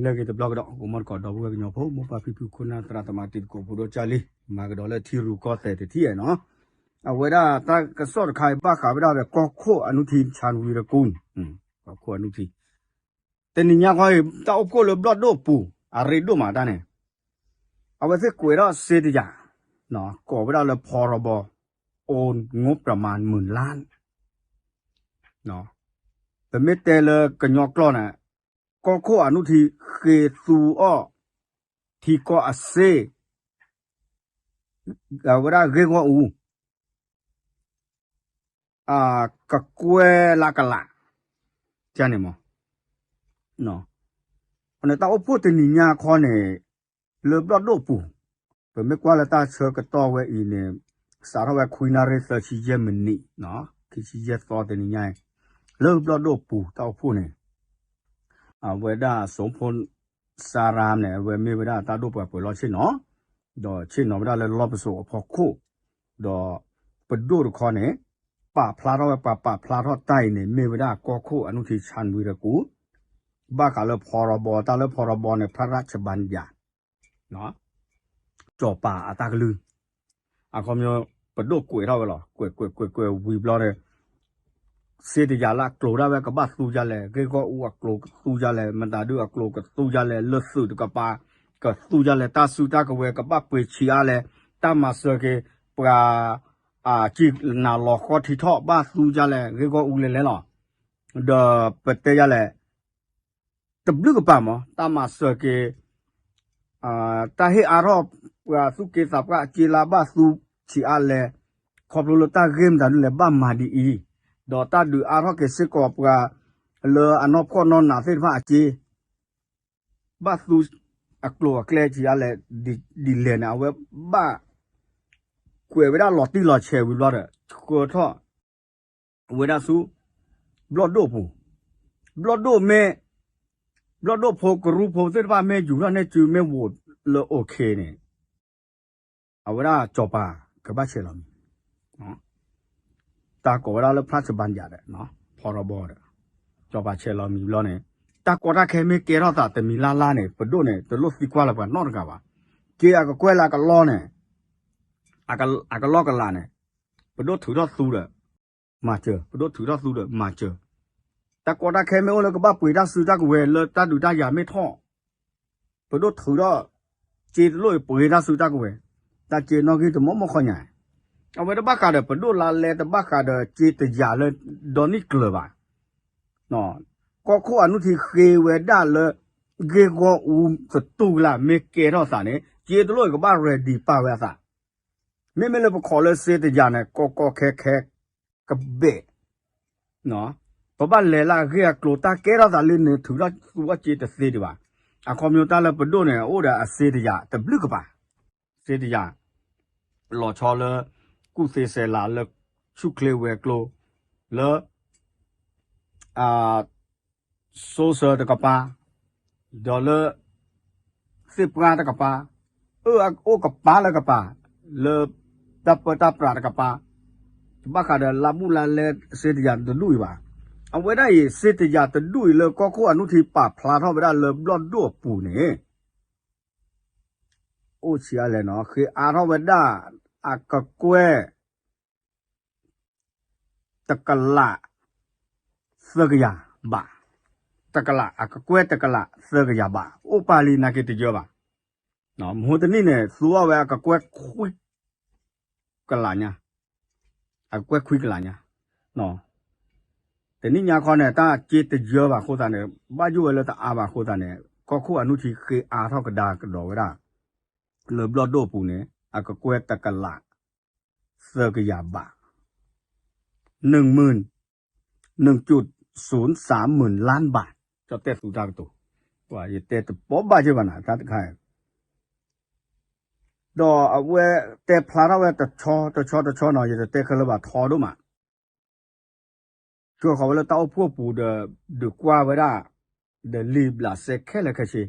ဟဲက့ၤတဘျီကဒီး ကမီတကိးဒီပုၢ်ဝဲၢ်ကညီဖိ မိၢ်ပၢ်ဖံဖု ခိၣ်နၢ်သရၣ်သမါ တံၤသကိးဖိဒိၣ်ကၢ်လံ မၤကဒီးလၢထံရူၢ်ကီၢ်သဲးတထံၣ်နီၤ. အဝဲဒၣ်တၢ်ကစီၣ်တခါအံၤ ဘၣ်ဃးဝဲဒၣ်ဒီးကီၢ်ခိၣ်အနုထံ ဆၣ်ဝံရကူၣ် ကီၢ်ခိၣ်အနုထံ တနံၤညါခီအံၤ တၢ်အိၣ်ဖှိၣ်လၢဘျီၣ်ဒိၣ်ပူၤ အရ့ဒိၣ်မးတၢ်န့ၣ် အဝဲသ့ၣ်ကွဲးထီၣ်စ့တယၤ ကိးဝဲဒၣ်လၢ ဖီရီဘီ အိၣ်ငိုးပြမၤမုၢ်လါ ပမ့ၢ်တဲလၢကညီကျိာ်န့ၣ် ကီၢ်ခိၣ်အနုထံဃ့သူအီၣ် ထံကီၢ်အစ့ အဝဲဒၣ်ဂ့ၢ်ဂီၢ်အူ ကကွဲၢ်လၢကလး ကန့ၣ်မး အန့ၣ်တၢ်အိၣ်ဖှိၣ်တနံၤညါခီန့ၣ် လၢဘျီၣ်ဒိၣ်ပူၤ ပမ့ၢ်ကွၢ်လၢတၢ်ဆၢကတီၢ်ဝဲအံၤန့ၣ် စးထီၣ်ဝဲခွံနၣ်ရံၣ်သၢဆံယဲၢ်မံးနံး ခံဆံယဲၢ်သီတနံၤညါအံၤ လၢဘျီၣ်ဒိၣ်ပူၤတၢ်အိၣ်ဖှိၣ်န့ၣ် အဝဲဒၣ်စီၤဖိ စၤရါန့ၣ် အဝဲမ့ၢ်ဝဲဒၣ်တၢ်ဒိၣ်ပှၤပၢၤလီၢ်ဆ့ၣ်နီၤ ဒီးဆ့ၣ်နီၤဝဲဒၣ်လၢလီၢ်ပစိာ်အဖီခိၣ် ဒီးပဒိၣ်တခီန့ၣ် ပာ်ဖျါထီၣ်ဝဲ ပှၤပာ်ဖျါထီၣ်တၢ်အံၤန့ၣ် မ့ၢ်ဝဲဒၣ်ကီၢ်ခိၣ်အနုထံ ဆၣ်ဝံရကူၣ် ဘၣ်ဃးလၢဖီရီဘီ တၢ်လၢဖီရီဘီန့ၣ် ဖရၣ်ရၣ်ၡဘၣ်ယၤ စီၤပၤအတၢ်ကလုၢ် အခီပညီ ပဒိၣ်ကွဲးထီၣ်ဝဲလီၤ ကွဲးကွဲးကွဲးကွဲးဝံၤဘျီန့ၣ် စ့တယၤလၢအကျိၤဒၣ်ဝဲကဘၣ်သူဒ်လဲၣ် ဂ့ၢ်ဂီၢ်အူအကျိၤကသူဒ်လဲၣ် မတၤဒုအကျိၤကသူဒ်လဲၣ် လၢသုးတကပၤ ကသူဒ်လဲၣ် တၢ်စုတၢ်ကဝဲၤကဘၣ်ပှ့ၤဆံးအါလဲၣ် တၢ်မၤစၢၤက့ၤ ပှၤ အကံၢ်နၤလီၤဃီထံထီၣ်ဘၣ်သူဒ်လဲၣ် ဂ့ၢ်ဂီၢ်အူလဲၣ်လဲၣ်လီၤ ဒီးပတဲယၤလဲၣ် တဘျုးကပၤမး တၢ်မၤစၢၤက့ၤ တၢ်ဟ့ၣ်အါထီၣ် ပှၤသူၣ်က့သးပှၢ်အစ့လၢဘၣ်သူဆံးအါလဲၣ် ခီဖျိလၢတၢ်ဂ့ၢ်မတၤဒုလဲၣ် ဘၣ်မၤဒ်အံၤ ဒီးတၢ်ဒုးအါထီၣ်က့ၤစ့ၢ်ကီးပှၤ လၢအနီၢ်ဖှီၣ်နီၢ်နးသ့ၣ်တဖၣ်အစ့ ဘၣ်သူအကျိၤအကျဲဆံးအါလဲၣ် ဒ်လဲၣ်န့ၣ် အဝဲဘၣ် ကွဲးဝဲဒၣ်လီၤတံၢ်လီၤဆဲးဝံၤဘျီဒီး ဆှၢထီၣ် ဝဲဒၣ်ဆူ ဘျီၣ်ဒိၣ်ပူၤ ဘျီၣ်ဒိၣ်မ့ၢ် ဘျီၣ်ဒိၣ်ဖိကရူၢ်ဖိသ့ၣ်တဖၣ်မ့ၢ်ယူၤထီၣ်န့ၢ်စုမ့ၢ်ဝိးလၢ OK န့ၣ် အဝဲဒၣ်စီၤပၤကဘၣ်ဆဲးလီၤမံၤ တၢ်ကိးဝဲဒၣ်လၢဖရၣ်စဘၣ်ယၤဒီး ဖီရီဘီဒီး စီၤပၤဆဲးလီၤမံၤဘျီန့ၣ် တၢ်ကီတၢ်ခဲမ့ၢ်ကဲထီၣ်သးတမံၤလၢ်လၢ်န့ၣ် ပဒိၣ်န့ၣ် တလိၣ်သံကွၢ်လၢပှၤနီတဂၤဘၣ် က့အကကွဲၢ်လၢအကလီၢ်န့ၣ် အကလီၢ်ကလးန့ၣ် ပဒိၣ်ထုးထီၣ်သူဒီး မၤစၢၤ ပဒိၣ်ထုးထီၣ်သူဒီးမၤစၢၤ တၢ်ကီတၢ်ခဲမ့ၢ်အိၣ်လၢကဘၣ်ပှ့ၤတၢ်စုတၢ်ကဝဲၤလၢတၢ်ဒုးတၢ်ယၤမ့ၢ်ထီၣ် ပဒိၣ်ထုးထီၣ် စ့တလိၣ်အံၤပှ့ၤတၢ်စုတၢ်ကဝဲၤ တၢ်စ့နီၣ်ဂံၢ်တမီၢ်မီၢ်ခီညါ အဝဲတဘၣ်ဃးဒီးပဒိၣ်လါလဲတဘၣ်ဃးဒီးစ့တယၤလၢဒီနံၣ်ကျၢၤဘၣ် ကီၢ်ခိၣ်အနုထံဃ့ဝဲဒၣ်လၢ ဂ့ၢ်ဂီၢ်အူသတူၢ်ကလာ်မ့ၢ်ကဲထီၣ်သးန့ၣ် စ့တလိၣ်အံၤကဘၣ် ready ပာ်ဝဲအသး မ့မ့ၢ်လၢပခိးလၢစ့တယၤန့ၣ် ကီကီခဲခဲ ကဘဲၣ် ပဘၣ်လဲၤလၢအဂ့ၢ်အကျိၤ တၢ်ကဲထီၣ်သးလၢန့ၣ် ထုးထီၣ်သူအစ့တသ့ဒံးဘၣ်. အခီပညီတၢ်လၢပဒိၣ်န့ၣ် အိၣ်ဒီးအစ့တယၤတဘျုးကပၤ, စ့တယၤ လီၤဆီလၢ ကူၣ်သ့စဲးလၤလၢ ဆူၣ်ချ့ဝဲၤကျိၤ လၢ စိစၢၤတကပၤ, ဒီးလၢ သ့ၣ်ပှၢ်တကပၤ, အၢ အိၣ်ကပၤလၢကပၤ, လၢ တၢ်ပၢတၢ်ပြးတကပၤ, တဘၣ်ဃးဒီးလါဘူးလါလဲစ့တယၤတဒူၣ်အံၤဘၣ်. အဝဲဒၣ်အံၤ စ့တယၤတဒူၣ်အံၤလၢကီၢ်ခိၣ်အနုထံပာ်ဖျါထီၣ်ဝဲဒၣ်လၢဘျီၣ်ဒိၣ်အပူၤန့ၣ် အိၣ်ဆံးအါလဲၣ်နီၤ, ဃ့အါထီၣ်ဝဲဒၣ် အကကွဲၢ် တကလး သၢကယၤဘး, တကလး အကကွဲၢ်တကလးသၢကယၤဘး, အိၣ်ပာ်လံနာ်က့တယၢဘၣ်. မဟိတနံၣ်န့ၣ် သူအီၣ်ဝဲအကကွဲၢ်ခွံ ကလးညါ, အကကွဲၢ်ခွံကလးညါ, တနံၣ်ညါခီန့ၣ် တၢ်စ့တယၢဘၣ်အဃိသတးန့ၣ် ဘၣ်ယိၣ်ဝဲလၢတအါဘၣ်အဃိသတးန့ၣ် ကီၢ်ခိၣ်အနုထံဃ့အါထီၣ်ကဒါကဒီးဝဲဒၣ် လၢဘျီၣ်ဒိၣ်အပူၤန့ၣ် အကကွဲၢ်တကလး သၢကယၤဘး, နုၣ်မုၢ် နုၣ်ကၠူၣ် စူၣ် စၢ်မုၢ်လါဘး, ကၠီၣ်တဲၣ်သူတၢ်ကတိၤ, ယတဲတပိာ်ဘၣ်က့ဘၣ်နၤ တၢ်တခါအံၤ, ဒီးအဝဲတဲဖျါထီၣ်ဝဲတဆီတဆီတဆီနီၤ ယတတဲခဲလၢာ်ဘၣ်ထီဒိၣ်မး ဆှၢဃီၤဝဲလၢတၢ်အိၣ်ဖှိၣ်ပူၤဒီး ဒုးကွၢ်ဝဲဒၣ် ဒီးလံာ်ဘျးစဲခဲလၢာ်ခဲဆ့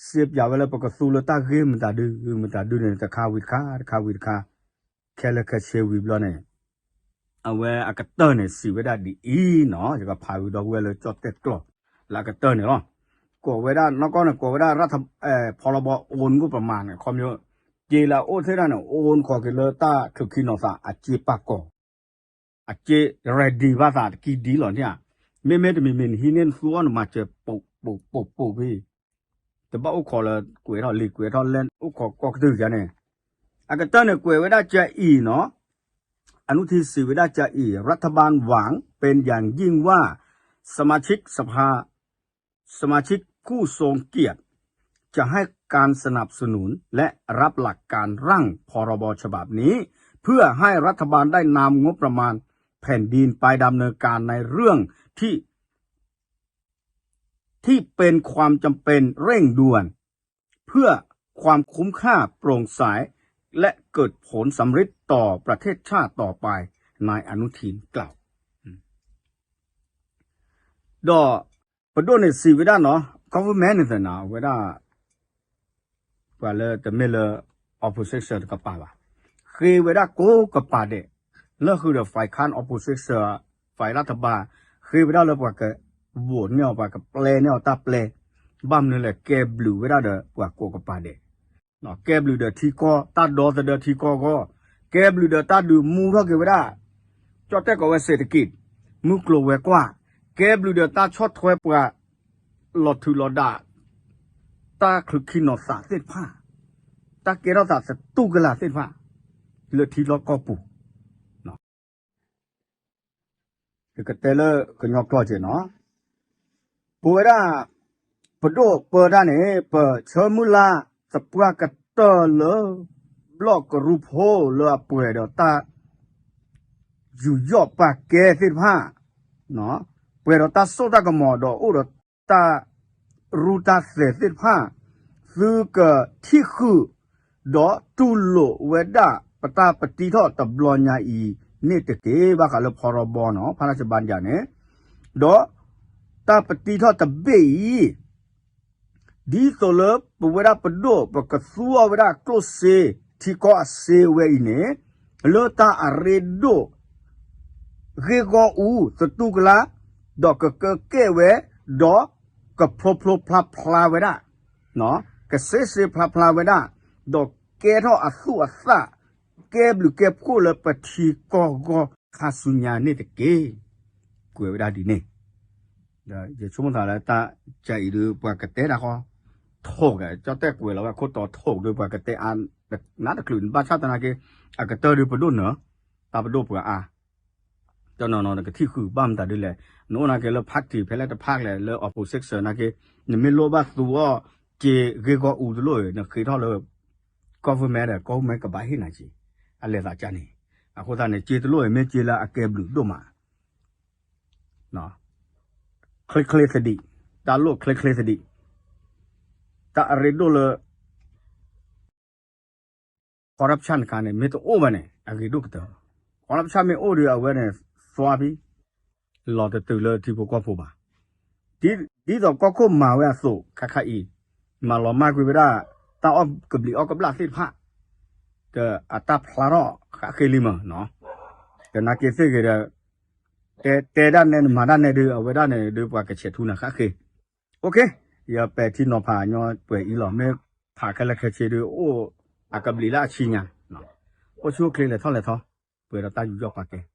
စ့ပၠးဝဲလၢပကသူလၢတၢ်ဂ့ၢ်မတၤဒု မတၤဒုန့ၣ် တခါဝံၤတခါ တခါဝံၤတခါ ခဲလၢာ်ခဲဆ့ဝံၤဘျီန့ၣ် အဝဲအကတၢၢ်န့ၣ် စံးဝဲဒၣ်ဒ်အံၤနီၤ ယကဖးဝံၤဒီပုၢ်ဝဲၢ်လၢကၠီၣ်တဲၣ်ကျီၢ် လၢအကတၢၢ်န့ၣ်လီၤ. ကိးဝဲဒၣ် နီၢ်ကီၢ်န့ၣ် ကိးဝဲဒၣ် ဖီလီဘီ အိၣ် ငို့ပမၤန့ၣ် ခီဖျိ က့လၢအအိၣ်သ့ၣ်တဖၣ်န့ၣ် အိၣ်ခီက့ၤလၢတၢ်ချုးခံနီၤသး အစ့ပာ်ကီၤ အစ့ ready ဘၣ်သးတကံဒ်လီၤန့ၣ်ဧါ. မ့မ့ၢ်တမံၤမံၤနဟံးန့ၢ်နသူအီၣ်နမၤစၢၤ ပိာ်ပိာ်ပိာ်ပိာ်ဖဲ တဘၣ်အိၣ်ခိးလၢကွဲးထီၣ်လံာ်ကွဲးထီၣ်လဲၢ် အိၣ်ခိးကီၢ်ကတၢၢ်ယါန့ၣ် အကတၢၢ်န့ၣ်ကွဲးဝဲဒၣ်ကအံၤနီၤ အနုထံစံးဝဲဒၣ်ကအံၤ รัฐบาลหวังเป็นอย่างยิ่งว่า สมาชิกสภา สมาชิกผู้ทรงเกียรติ จะให้การสนับสนุนและรับหลักการร่างพรบฉบับนี้ เพื่อให้รัฐบาลได้นำงบประมาณแผ่นดินไปดำเนินการในเรื่องที่ ที่เป็นความจำเป็นเร่งด่วน เพื่อความคุ้มค่าโปร่งใส และเกิดผลสำเร็จต่อประเทศชาติต่อไป นายอนุทินกล่าว ဒီး ပဒိၣ်န့ၣ်စံးဝဲဒၣ်နီၤ government န့ၣ်သနာ်ဝဲဒၣ် ပှၤလၢတမ့ၢ်လၢ opposition တကပၤဘၣ် ဃ့ဝဲဒၣ်ကိးကပၤဒဲး လၢဃုာ်ဒီး ฝ่ายค้าน opposition ฝ่ายรัฐบาล ဃ့ဝဲဒၣ်လၢပှၤက vote န့ၢ်အီၤ ပှၤကပျဲန့ၢ်အီၤတၢ်ပျဲ ဘၣ်မနုၤလဲၣ် ကဲဘျုးဝဲဒၣ်ဒီးပှၤကိးကပၤဒဲး ကဲဘျုးဒီးထံကီၢ် တၢ်ဒီသဒၢထံကီၢ်အဂီၢ် ကဲဘျုးဒီးတၢ်ဒုးမူထီၣ်က့ၤဝဲဒၣ် ကၠီၣ်တဲၣ်ကိးဝဲ เศรษฐกิจ မုၢ်ကျိၤဝဲၤကွာ် ကဲဘျုးဒီးတၢ်ဆီၣ်ထွဲပှၤ လီၤထူးလီၤဒၣ် တၢ်ချုးခံနီၤသးသ့ၣ်တဖၣ် တၢ်ကဲထီၣ်သးသတူၢ်ကလာ်သ့ၣ်တဖၣ် လၢထံလီၢ်ကီၢ်ပူၤ ယကတဲလၢကညီကျိာ်က့ၤနီၤ ပဝဲဒၣ် ပဒိၣ်ပၢတၢ်န့ၣ် ပဆၢမုၢ်လၢ် သပှၢ်ကတၢၢ်လၢ ဘျီၣ်ကရူၢ်ဖိလၢအပှဲၤဒီးတၢ် ယူးယီၣ်ပာ်ကဲသ့ၣ်တဖၣ် ပှဲၤဒီးတၢ်စိတၢ်ကမီၤဒီးအိၣ်ဒီးတၢ် ရူၢ်တၢ်သဲးသ့ၣ်တဖၣ် သုကထံၣ်ဃုာ် ဒီးတူၢ်လိာ်ဝဲဒၣ် ပတၢ်ပတံထီၣ်တဘျီညါအံၤန့ၣ်တက့ၢ် ဘၣ်ဃးလၢဖီရီဘီနီၤ ဖါတၢ်စဘၣ်ယၤန့ၣ် ဒီးတၢ်ပတံထီၣ်တဘ့ၣ်အံၤ ဒ်သိးလၢပဝဲဒၣ်ပဒိၣ် ပကသူအီၤဝဲဒၣ်ကျိၣ်စ့ ထံကီၢ်အစ့ဝဲအံၤန့ၣ် လၢတၢ်အရ့ဒိၣ် ဂ့ၢ်ဂီၢ်အူ သတူၢ်ကလာ် ဒီးကကဲကဲၣ်ဝဲ ဒီးကဖျိဖျိဖျါဖျါဝဲဒၣ် ကစ့စ့ဖျါဖျါဝဲဒၣ် ဒီးကဲထီၣ်အသူၣ်အသၣ် ကဲဘျုးကဲဖှိၣ်လၢပထံကီၢ်ဂီၢ်ခါဆူညါန့ၣ်တက့ၢ် ကွဲးဝဲဒၣ်ဒ်န့ၣ် ဒီးယဆိကမိၣ်သးလၢတၢ်ကအံၤဒုး ပှၤကတဲဒၣ်ဃီ ထိၣ်က့ၤ ကၠီၣ်တဲၣ်ကွဲးလီၤဝဲခိၣ်တီထိၣ်ဒုး ပှၤကတဲအါ နးတချုး ဘၣ်ဆၣ်သနာ်က့ အကတၢၢ်ဒုးပဒိၣ်နၢၤ တၢ်ပဒိၣ်ပှၤအါ တနီၤနီၤနကထံၣ်ဃုာ်ဘၣ်မတၤဒ်လဲၣ် နအိၣ်နာ်က့လၢ party ဖဲလဲၣ်တဖၣ်လဲၣ် လၢ opposition နာ်က့ နမ့ၢ်လိၣ်ဘၣ်သူအီၤ က့ဂ့ၢ်ဂီၢ်အူတလိၣ် နဃ့ထီၣ်လၢ government ဒီး government ကဘၣ်ဟ့ၣ်နၤက့ အလဲၤသးကါန့ၣ် အဃိသတးန့ၣ် က့တလိၣ် မ့ၢ်က့လၢအကဲဘျုးဒိၣ်မး ချ့ချ့သဒံး တၢ်လိၣ်ချ့ချ့သဒံး တၢ်အရ့ဒိၣ်လၢ corruption တခါန့ၣ် မ့ၢ်တအိၣ်ဘၣ်န့ၣ် အဂ့ၤဒိၣ်ကတၢၢ် corruption မ့ၢ်အိၣ်ဒီးအဝဲန့ၣ် သွါဖံ လီၤတတုၤလၢထံဖိကီၢ်ဖိဘၣ် ဒ်သိးကီၢ်ခိၣ်မၤဝဲအသိး ခါခါအံၤ မၤလီၤမၢ်ကွံာ်ဝဲဒၣ် တၢ်အီၣ်ကဘျံးအီၣ်ကဘျၣ်သ့ၣ်တဖၣ် ဒီးအတၢ်ဖျါထီၣ်ဃၣ်ဃ့လံမး ကနာ်က့သ့ၣ်ဂ့ၤဒီး တဲတဲဒၣ်နဲနမၤဒၣ်နဲဒုး အဝဲဒၣ်န့ၣ်ဒုး ပှၤကဆဲးထူနၤဃၣ်ဃ့ ယပဲာ်ထံနီၤဖးညီပှဲၤအံၤလီၤ မ့ၢ်ဖးခဲလၢာ်ခဲဆ့ဒုး အိၣ်အကဘျံးလၢအဆံညါ အိၣ်ဆူၣ်အိၣ်ချ့လဲၤထီၣ်လဲၤထီ ပှဲၤဒီးတၢ်ယူးယီၣ်ပာ်ကဲ